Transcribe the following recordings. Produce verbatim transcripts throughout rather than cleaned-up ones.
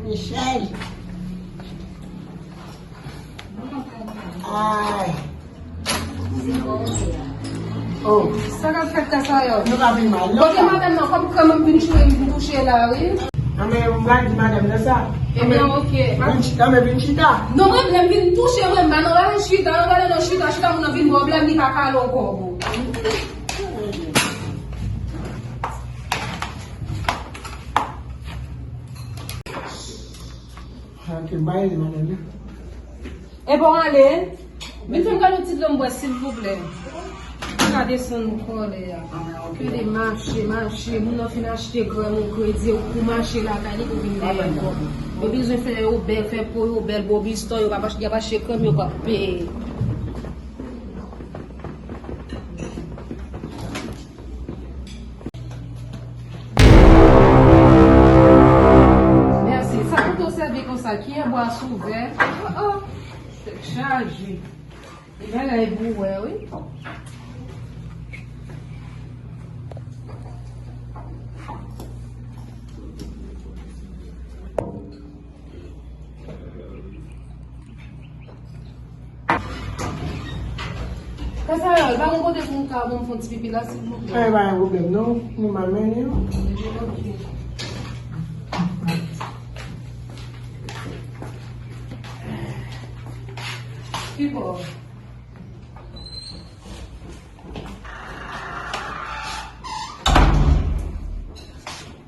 Michel. Ay. Oh. Sa k ap fèt, Kasayòl? Nou pa vin mal, non. Kote madanm nan, kòm, kòm m vin touche, m vin touche la, wi. Anben, m pral di madanm nan sa. Ebyen, oke. Vin chita, men vin chita. Non, mwen, lè m vin touche, mwen, m pa nan bagay chita, nan bagay nan chita, chita, moun nan vin pwoblèm, li pa kale w kòb ou. Ok, bay li, madanm nan. E bon, ale. Vin fè m gade yon ti dlo m bwè, silvouplè. Ka desann kòlè a. Gade mache, mache. Moun nan fin achte krèm ou kredi, ou pou mache lakay li pou vin genyen kòb. Yo bezwen fè yo bèl, fè po yo bèl, bobistò, yo p ap achte, y ap achte krèm, yo p ap peye. Mèsi. Sa pou to sèvi konsa? Kiyè bwa sou vè? Oh, oh. Tèt chaje. Li bagay pou wè, wi. Kasayòl, pa gen kote pou m ka ban m fè yon ti pipi la, silvouplè? Ay, pa gen pwoblèm, non. Nou pa mennen yo. Ki bò?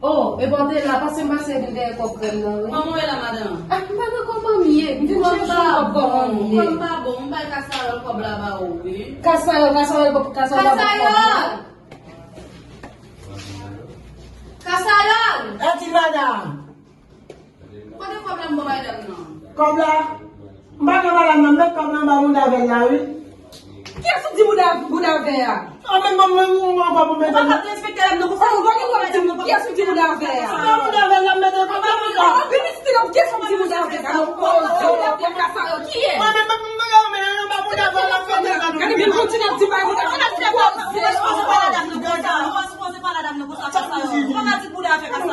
Oh, e bon, te la, pase m pase nou dèyè kòb krèm nan, wi. Kòman w ye la, madanm? Ah, m pa nan kòman m ye. M vin chèche yon kòb kòman m ye. Kòm pa bon, m bay Kasayòl kòb la ba ou, wi. Kasayòl, Kasayòl, Kasayòl, Kasayòl! Kasayòl! Eti, madanm! Kote kòb la m ba madanm nan? Kòb la? M pa gen madanm nan, met kòb la anba mouda vè l la, wi. Kiyès ou di mouda, mouda vè a? Anben, ban mwen yon kòb pou mete. Ou pa ka respekte madanm nan konsa. Ou pa gen dwa di kiyès ou di mouda vè a. Anba mouda vè l la, m mete kòb la, mouda. Ou vin isit la, kiyès ou di mouda vè a? Ou pa ka sa yo, kiyès? Anben, ban mwen anba mouda vè l la, m mete kòb la. Gade, vin kontinye ap di bagay mouda vè a. Ou pa ka di mouda vè a. Ou pa ka di mouda vè a.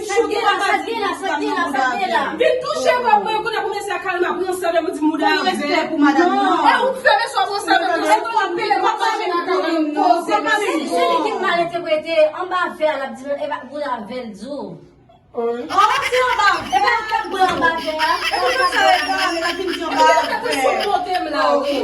Sa gen la, sa gen la, sa gen la, sa gen la. Vin touche bò mwen, kounye a pou mesye a kalme, pou yon sèl moun di mouda vè. Respè pou madanm nan. E ou fè mesye a pou yon sèl moun, e pou l ap peye, pa mache nan kay mwen, poze, pa vin. Se li ki mal entèprete, anba vè a, l ap di, e pa mouda vè l di w. Oh, se anba vè a. E pa l k ap di anba vè a. E pou sa l ap vin di anba vè a. Sou kote m la, wi.